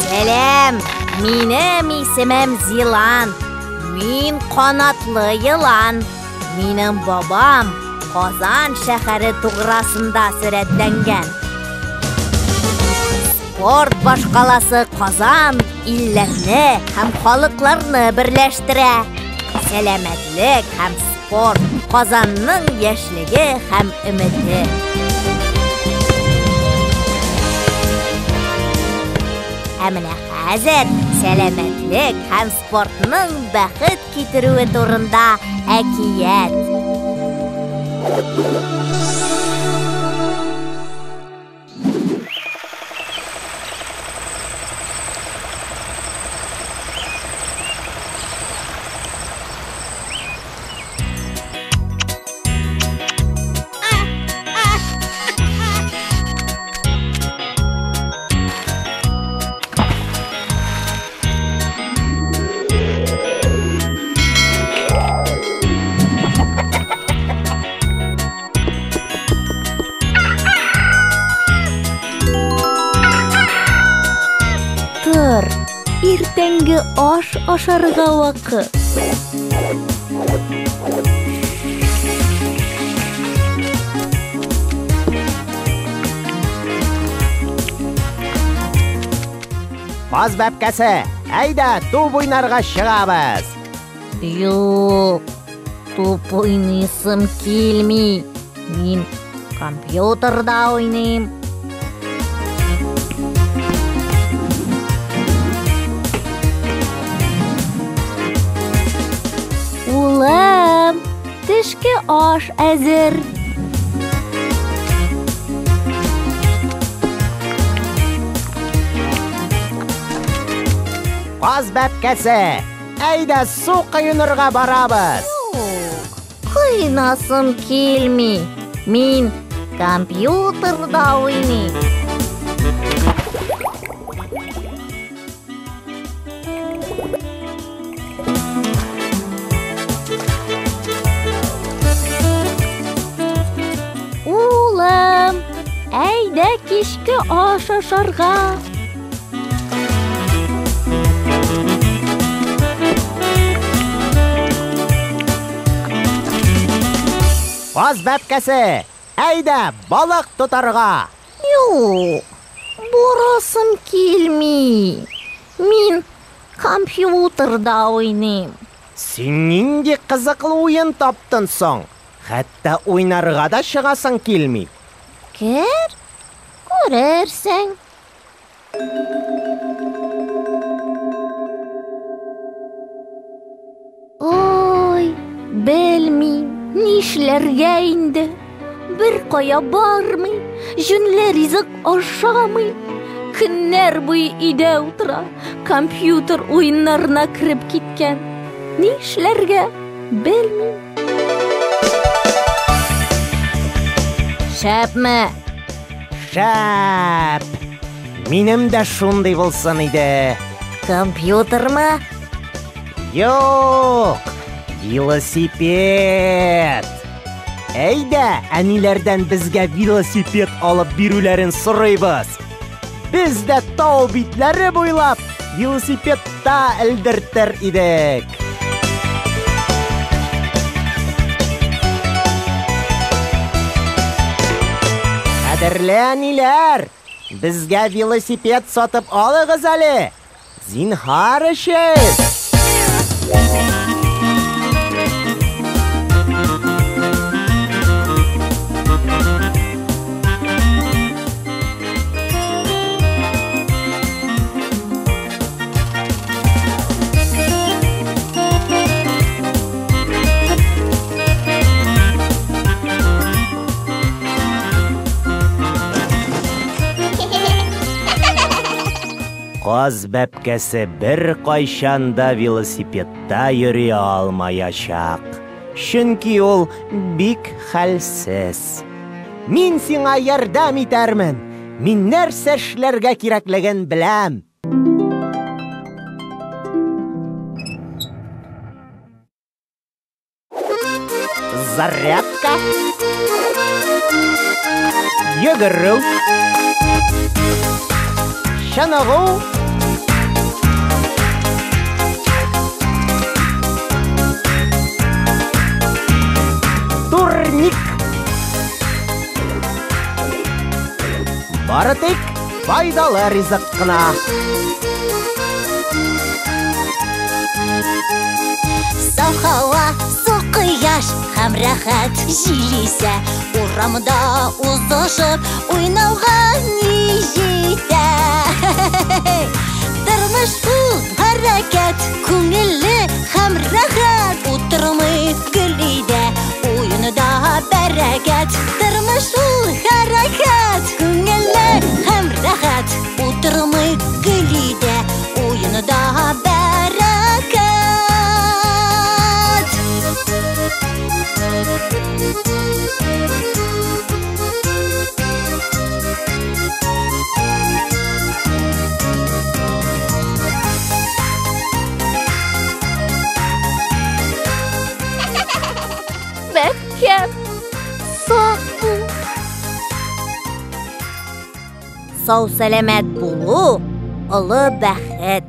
Сәлам, минем исемем Зилан. Мин канатлы елан. Минем бабам Казан шәһәре туграсында сурәтләнгән. Спорт башкаласы Казан илләрне һәм халыкларны берләштерә. Сәламәтлек һәм спорт Казанның яшьлеге һәм өмете. Ә менә хәзер сәламәтлек һәм спортның бәхет китерүе турында әкият. Тор, иртәнге аш ашарга вакыт. Каз бәбкәсе, әйдә, туп уйнарга чыгабыз. Юк, туп уйныйсым килми. Мин компьютерда уйныйм. Улым, төшке аш әзер. Каз бәбкәсе, әйдә су коенырга барабыз. Юк, коенасым килми. Мин компьютерда уйныйм. Улым, әйдә кичке аш ашарга. Каз бәбкәсе, әйдә балык тотарга. Юк, барасым килми. Мин компьютерда уйныйм. Син нинди кызыклы уен таптың соң? Хәтта уйнарга да чыгасың килми. Кер, күрерсең. Ой, белмим, нишләргә инде. Бер кая бармый, җүнле ризык ашамый. Көннәр буе өйдә утыра, компьютер уеннарына кереп киткән. Нишләргә, белмим. Шәпме? Шәп! Минем дә шундый булсын иде. Компьютермы? Юк, велосипед. Әйдә, әниләрдән безгә велосипед алып бирүләрен сорыйбыз. Без дә тау битләре буйлап велосипедта элдертер идек. Кадерле әниләр, безгә велосипед сатып алыгыз әле. Зинһар өчен. Каз бәбкәсе бер кайчан да велосипедта йөри алмаячак. Чөнки ул бик хәлсез. Мин сиңа ярдәм итәрмен. Мин нәрсә эшләргә кирәклеген беләм. Зарядка. Йөгерү. Чыныгу. Турник. Бары тик файдалы ризык кына. Саф һава, су кояш һәм рәхәт җил исә. Урамда узышып уйнауга ни җитә? Тормыш ул хәрәкәт, күңелле һәм рәхәт. Утырмыйк гел өйдә, уенда бәрәкәт. Тормыш ул хәрәкәт, күңелле һәм рәхәт. Утырмыйк гел өйдә, уенда бәрәкәт. Бәбкәм, сак бул. Сау-сәламәт булу олы бәхет.